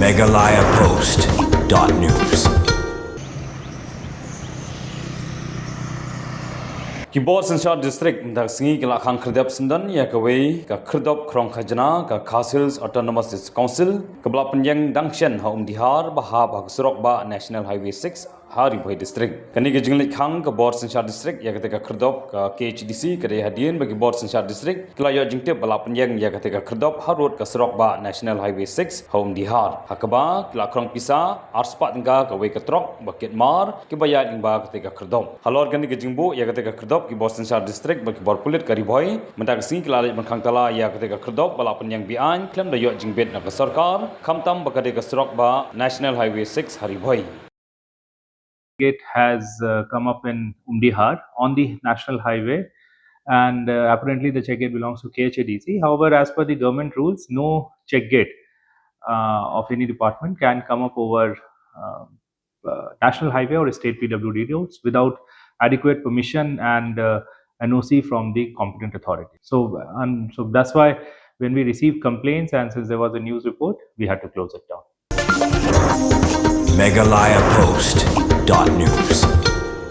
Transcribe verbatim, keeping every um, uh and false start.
Meghalaya Post dot news. Ki bor synshar district mynta ka sngi ki la khang khyrdep syndon ïa kawei ka khyrdop khrong khajna ka Khasi Hills Autonomous District Council kaba la pynïeng dang shen ha Umdihar ba hap ha ka surok bah National Highway six ha Ri Bhoi District. Kane ka jingleit khang ka bor synshar district ïa kata ka khyrdop ka K H A D C ka dei hadien ba ki bor synshar district ki la ïoh jingtip ba la pynïeng ïa kata ka khyrdop harud ka surok bah National Highway six ha Umdihar, ha kaba ki la khrong pisa arspah tyngka kawei ka trok ba kit mar kiba ïaid lyngba kata ka khyrdop. Halor kane ka jingbuh ïa kata ka khyrdop ki bor synshar district bad ki bor pulit ka Ri Bhoi mynta ka sngi ki la leit ban khang kylla ïa kata ka khyrdop ba la pynïeng be-aiñ khlem da ïoh jingbit na ka sorkar, khamtam ba ka dei ka surok bah National Highway six ha Ri Bhoi. Gate has uh, come up in Umdihar on the national highway, and uh, apparently the check gate belongs to K H A D C. However, as per the government rules, no check gate uh, of any department can come up over uh, uh, national highway or state P W D roads without adequate permission and uh, N O C from the competent authority. So, and so that's why when we received complaints and since there was a news report, we had to close it down. Meghalaya Post dot news.